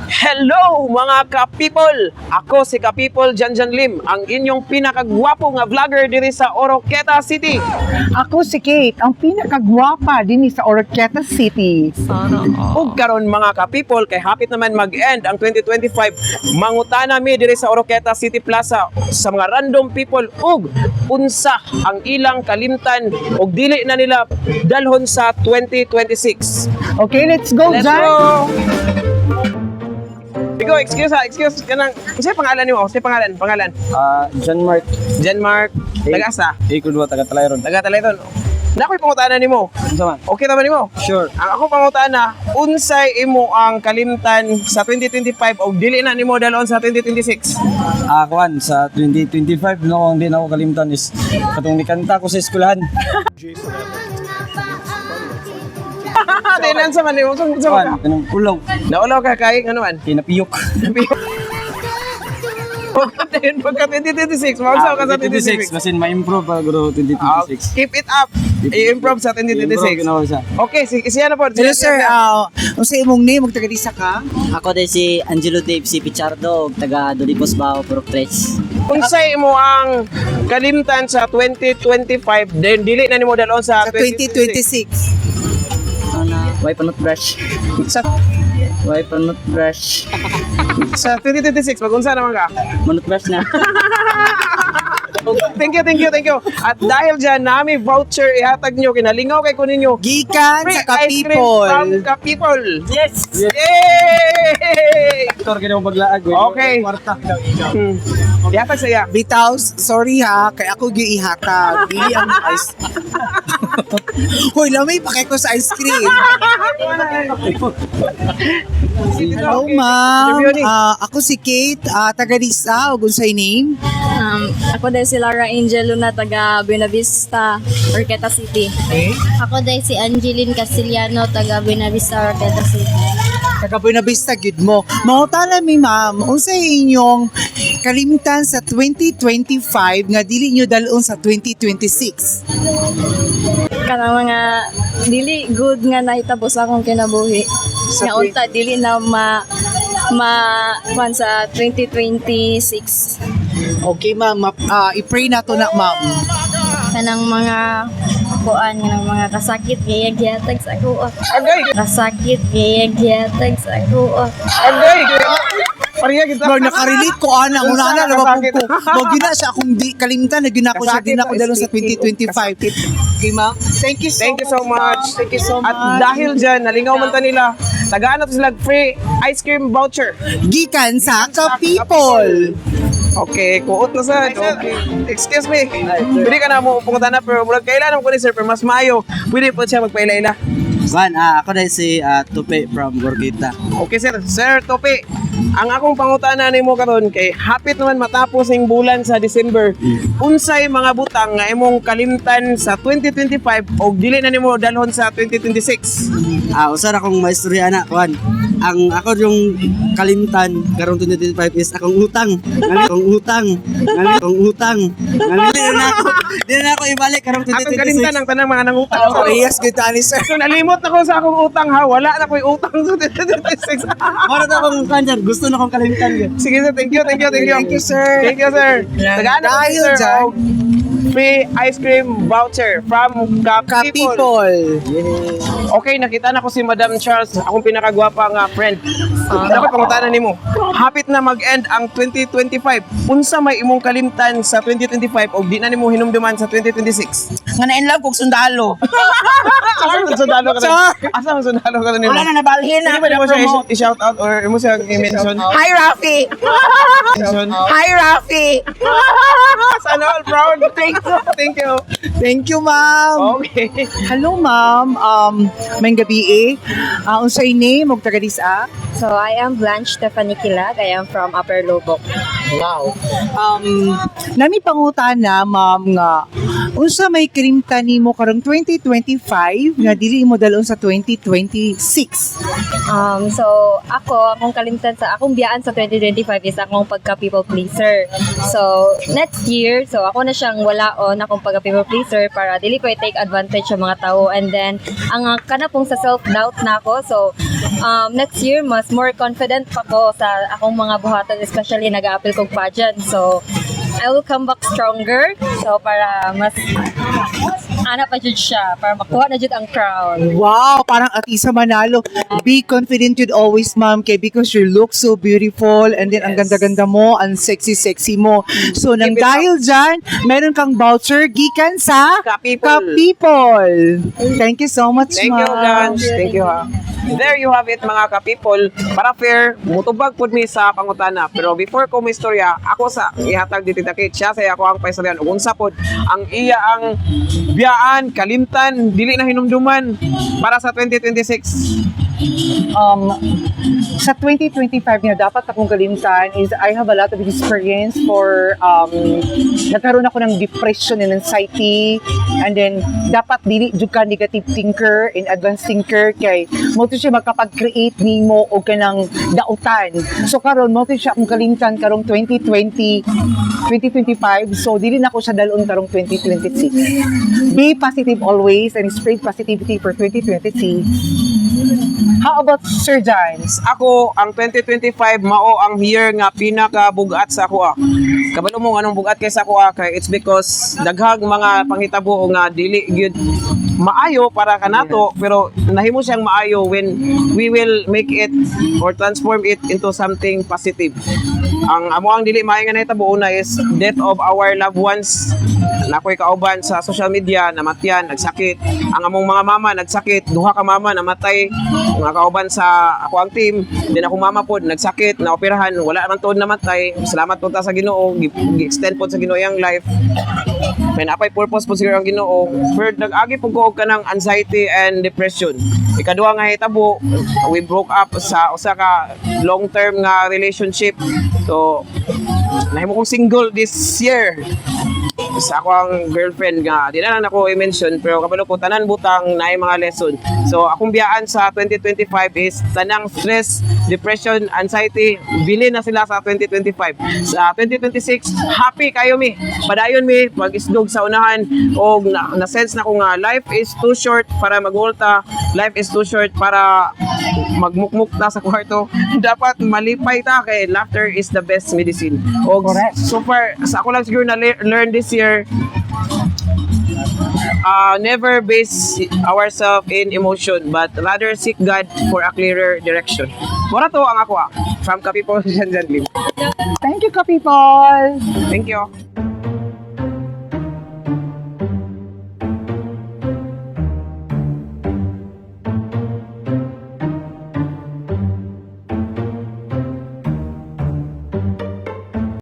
Hello, mga ka-people! Ako si Ka-people Janjan Lim, ang inyong pinakagwapo nga vlogger diri sa Oroqueta City. Ako si Kate, ang pinakagwapa din sa Oroqueta City. Ug karon, mga ka-people, kay hapit naman mag-end ang 2025, mangutana mi diri sa Oroqueta City Plaza sa mga random people ug unsa ang ilang kalimtan ug dili na nila dalhon sa 2026. Okay, let's go, Let's Jan! go! Igo, excuse ha, excuse. Kanang, unsay pangalan nimo? Unsay pangalan? Pangalan? Ah, John Mark. Jan Mark, Hey. taga asa? Ikod wa taga Talayron. Taga Talayton. Na ako'y pangutana nimo. Unsa man? Okay ra ba nimo? Sure. Ang ako pangutana, unsay imo ang kalimtan sa 2025 o dili na nimo dalon sa 2026? Ah, kuan sa 2025, no, ang di na ako kalimtan is katong nikanta ko sa eskwelahan. Di na sa man nimo sa Kuan, ka. kanang ulaw. Naulaw ka kay ngano man? Kinapiyok. Pagka pagka 2026, maunsa ka sa 2026? Basin ma-improve pa guro Ah, 2026. keep it up. I-improve sa I-improve 2026. na ako siya. Okay, si siya na po. Hello sir, unsay imong name ug taga disa ka? Ako din si Angelo Dave C. Pichardo, taga Dolipos Bao, Purok Tres. Unsay imo ang kalimtan sa 2025 then dili na nimo dalon sa Sa 2026. Ano na, why pa not brush? Sa Why pa not brush? sa 2026, magunsa naman ka? Manot brush na. Thank you, thank you, thank you. At dahil dyan, nami voucher ihatag nyo, kinalingaw kay kunin nyo. Gikan Free sa ice cream from ka-people. Ka-people. Yes! Yay! Aktor kini mo paglaag. Oy. Okay. Kwarta. Ihatag sa iya. Bitaw, sorry ha, kay ako gyud ihatag. Dili ang ice. Hoy, lamay pa kay ko sa ice cream. Hello, ma'am. Interview ni. Ah, ako si Kate, taga disa ug unsay name? Ako din si Lara Angel Luna, taga Buena Vista, Orqueta City. Okay. Ako dahil si Angeline Castillano, taga Buenavista, Orqueta City. Taga Buena Vista gyud mo. Mangutana mi, ma'am, unsay inyong kalimtan sa 2025 nga dili nyo dalon sa 2026? Kanang mga dili good nga nahitabo sa akong kinabuhi. Sa Nga unta dili na ma ma kuan sa 2026. Okay, ma'am, i-pray na to na, ma'am. Kanang mga kuan, kanang mga kasakit nga gihatag sa ako. Agay! Kasakit nga gihatag sa ako. Agay! Pareha kita. Lord, nakarelate ko ana, Unsa una na na naman kasakit? ko. Wag gyud na siya akong di kalimtan na gyud na ako siya Kasakit di na ako ang dalon sa speaking. 2025. Okay, ma'am. Thank you so Thank you so much. Ma'am. Thank you so much. At dahil dyan, nalingaw man ta nila, tagaan na to sila free ice cream voucher. Gikan sa ka-people. Okay, kuot na sa. Okay. Excuse me. Pwede ka na mo pumunta na pero murag kailan mo ko ni sir pero mas maayo. Pwede po siya magpaila-ila. Kuan, ako din si Tupe from Gorgita. Okay sir, Sir Tope. Ang akong pangutana nimo karon kay hapit naman matapos ning bulan sa December. Unsay mga butang nga imong kalimtan sa 2025 og dili na nimo dalhon sa 2026? Ah, usa ra akong maistorya na, kuan. Ang ako yung kalimtan karong 2025 is akong utang. Ngani akong utang. Ngani akong utang. Ngani di na ako ibalik karong Atong kalimtan 2026. ang tanang mga nangutang. Parehas gyud ta ni sir. So nalimot na ko sa akong utang ha. Wala na ko'y utang sa 2026. Mara na akong kuan dyan. Gusto na akong kalimtan gyud. Sige sir, thank you, thank you, thank you. Thank you, sir. Thank you, sir. Tagaan na Dahil sir, dyan- og free ice cream voucher from Ka-People. Ka-people. Okay, nakita na ko si Madam Charles, akong pinakagwapa nga friend. Dapat pangutana nimo. Hapit na mag-end ang 2025. Unsa may imong kalimtan sa 2025 og di na nimo hinumduman sa 2026? Nga na in love kog sundalo. Asa man sundalo ka? Char! Asa man sundalo ka nimo? Wala na nabalhin na. Hindi ba nimo siya i-shout out or imo siya i-mention? Hi, Rafi! Mention? Hi, Rafi! Sana all proud. Thank you. Thank you. Thank you, ma'am. Okay. Hello, ma'am. May gabi eh. Unsay name ug taga disa? So I am Blanche Stephanie Kilag. I am from Upper Lobok. Wow. Nami pangutana, ma'am, nga unsa may kalimtan nimo karong 2025 nga dili mo dalon sa 2026? So ako, akong kalimtan sa akong biyaan sa 2025 is akong pagka people pleaser. So next year, so ako na siyang walaon akong pagka people pleaser para dili ko i-take advantage sa mga tao, and then ang kana pong sa self doubt na ako. So Next year, mas more confident pa ko sa akong mga buhaton, especially nag-aapil kog pageant. So, I will come back stronger. So, para mas ana pa jud siya, para makuha na jud ang crown. Wow, parang Ahtisa Manalo. Be confident you'd always, ma'am, kay because you look so beautiful and then ang ganda-ganda mo, ang sexy-sexy mo. So, nang Keep it up. dahil dyan, meron kang voucher gikan sa Ka-people. Ka-people. Thank you so much, Thank you, ma'am. Gans. Thank you, ha. There you have it, mga ka-people. Para fair, mutubag pud mi sa pangutana. Pero before ko istorya, ako sa ihatag di Tita Kate. Siya sa ako ang paistoryan. Ug unsa pod ang iya ang biyaan, kalimtan, dili na hinumduman para sa 2026. Sa 2025 nga dapat akong kalimtan is I have a lot of experience for nagkaroon ako ng depression and anxiety, and then dapat dili jud ka negative thinker and advanced thinker kay mao to siya makapag-create nimo og kanang dautan. So karon mao to siya akong kalimtan karong 2020 2025, so dili na ko siya dalon karong 2026. Be positive always and spread positivity for 2026. How about Sir John? Ako, ang 2025 mao ang year nga pinakabugat sa ako ah. Kabalo mo anong bugat kay sa ako ah, kay it's because daghang mga panghitabo nga dili gyud maayo para kanato, pero nahimo siyang maayo when we will make it or transform it into something positive. Ang amo ang dili maayo nga nahitabo una is death of our loved ones. Nakoy kauban sa social media namatyan, nagsakit. Ang among mga mama nagsakit, duha ka mama namatay. Mga kauban sa ako ang team, din akong mama pod nagsakit, naoperahan, wala man tuod namatay. Salamat po ta sa Ginoo, gi-extend pod sa Ginoo yang life. May napay purpose po siguro ang Ginoo. Pero nag-agi po ko og kanang anxiety and depression. Ikaduha nga hitabo, we broke up sa usa ka long term nga relationship. So nahimo kong single this year sa ako ang girlfriend nga di na lang ako i-mention, pero kabalo ko tanan butang naay mga lesson. So akong biyaan sa 2025 is tanang stress, depression, anxiety, bili na sila sa 2025. Sa 2026, happy kayo mi, padayon mi pag-isdog sa unahan og na sense na ko nga life is too short para magulta, life is too short para magmukmuk ta sa kwarto. Dapat malipay ta kay laughter is the best medicine. Og so far sa ako lang siguro na learn this year, never base ourselves in emotion but rather seek God for a clearer direction. Mura to ang ako ah. From Kapipo, Jan Lim. Thank you, ka-people. Thank you.